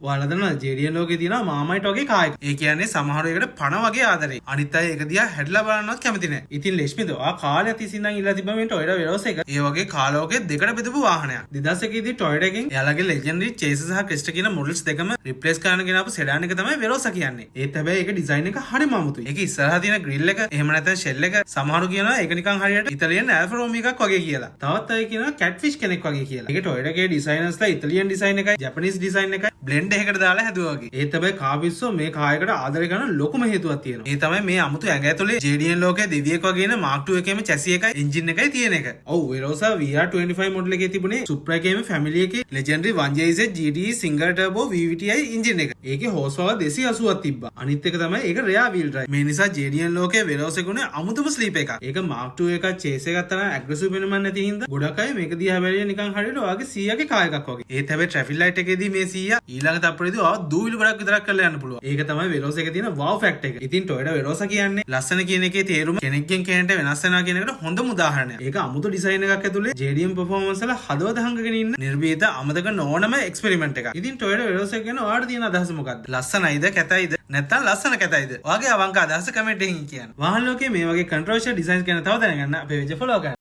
ඔයාලා දන්නවද JDM ලෝකේ තියෙනවා මාමයිට් වගේ කාර් එකක්. ඒ කියන්නේ සමහර එකට පණ වගේ ආදරේ. අනිත් අය ඒක දිහා හැරිලා බලන්නවත් කැමති නෑ. ඉතින් ලෙෂ්මිද, ඔයා කාලයක් තිස්සේ ඉඳන් ඉල්ලා තිබ්බ මේ Toyota Veloz එක. ඒ වගේ කාර් ලෝකේ දෙකට බෙදපු වාහනයක්. 2001 දී Toyota එකෙන් එයාලගේ ලෙජෙන්ඩරි චේසර් සහ ක්‍රිස්ටා කියන මොඩල්ස් දෙකම රිප්ලේස් කරන්න ගෙනාපු සෙඩාන් එක තමයි Veloz කියන්නේ. ඒත් හැබැයි ඒක ඩිසයින් එක හරිම අමුතුයි. ඒක ඉස්සරහා තියෙන ග්‍රිල් එක, එහෙම නැත්නම් ෂෙල් එක, සමහරු කියනවා ඒක නිකන් හරියට ඉතාලියන් ඇල්ෆා රෝමියෝ එකක් වගේ කියලා. තවත් අය කියනවා කැට්ෆිෂ් කෙනෙක් වගේ කියලා. ඒක Toyota එකේ ඩිසයිනර්ස්ලා ඉතාලියන් ඩිසයින් එකයි ජපනීස් ඩිසයින් එකයි බ්ලෙන්ඩ් එකකට දාලා හැදුවා වගේ. ඒත් හැබැයි කාර් පිස්සෝ මේ කාර් එකට ආදරය කරන ලොකුම හේතුවක් තියෙනවා. ඒ තමයි මේ අමුතු ඇඟ ඇතුලේ JDM ලෝකයේ දෙවියෙක් වගේ ඉන්න Mark II එකේම චැසි එකයි එන්ජින් එකයි තියෙන එක. ඔව්, Verosa VR25 model එකේ තිබුණේ Supra එකේම ෆැමිලි එකේ legendary 1JZ GTE single turbo VVTi engine එක. ඒකේ හෝස් පවර් 280ක් තිබ්බා. අනිත් එක තමයි ඒක රියර් වීල් ඩ්‍රයිව්. මේ නිසා JDM ලෝකයේ Verosa එක උනේ අමුතුම ස්ලීපර් එකක්. ඒක Mark II එකත් චේස් එකත් තරම් ඇග්‍රෙසිව් පෙනුමක් නැති හින්දා ගොඩක් අය මේක දිහා බැලුවේ නිකන් හරියට ඔයාගේ සීයාගේ කාර් එකක් වගේ. ඒත් හැබැයි ට්‍රැෆික් ලයිට් එකේදී මේ සීයා ඊළඟ තප්පරේදී ඔයාව දූවිලි ගොඩක් විතරක් කරලා යන්න පුළුවන්. ඒක තමයි Verosa එකේ තියෙන wow factor එක. ඉතින් Toyota Verosa කියන්නේ ලස්සන කියන එකේ තේරුම කෙනෙක්ගෙන් කෙනෙක්ට වෙනස් වෙනවා කියන එකට හොඳම උදාහරණයක්. ඒක අමුතු ඩිසයින් එකක් ඇතුලේ JDM performance වල හදවත හංගගෙන ඉන්න නිර්භීත, අමතක නොවනම එක්ස්පෙරිමන්ට් එකක්. ඉතින් Toyota Verosa එක ගැන ඔයාලට තියෙන අදහස මොකක්ද? ලස්සනයිද කැතයිද, නැත්නම් ලස්සන කැතයිද? ඔයාගේ අවංක අදහස කමෙන්ට් එකකින් කියන්න. වාහන ලෝකයේ මේ වගේ කන්ට්‍රොවර්ෂල් ඩිසයින්ස් ගැන තව දැනගන්න අපේ පේජ් ෆලෝ කරන්න.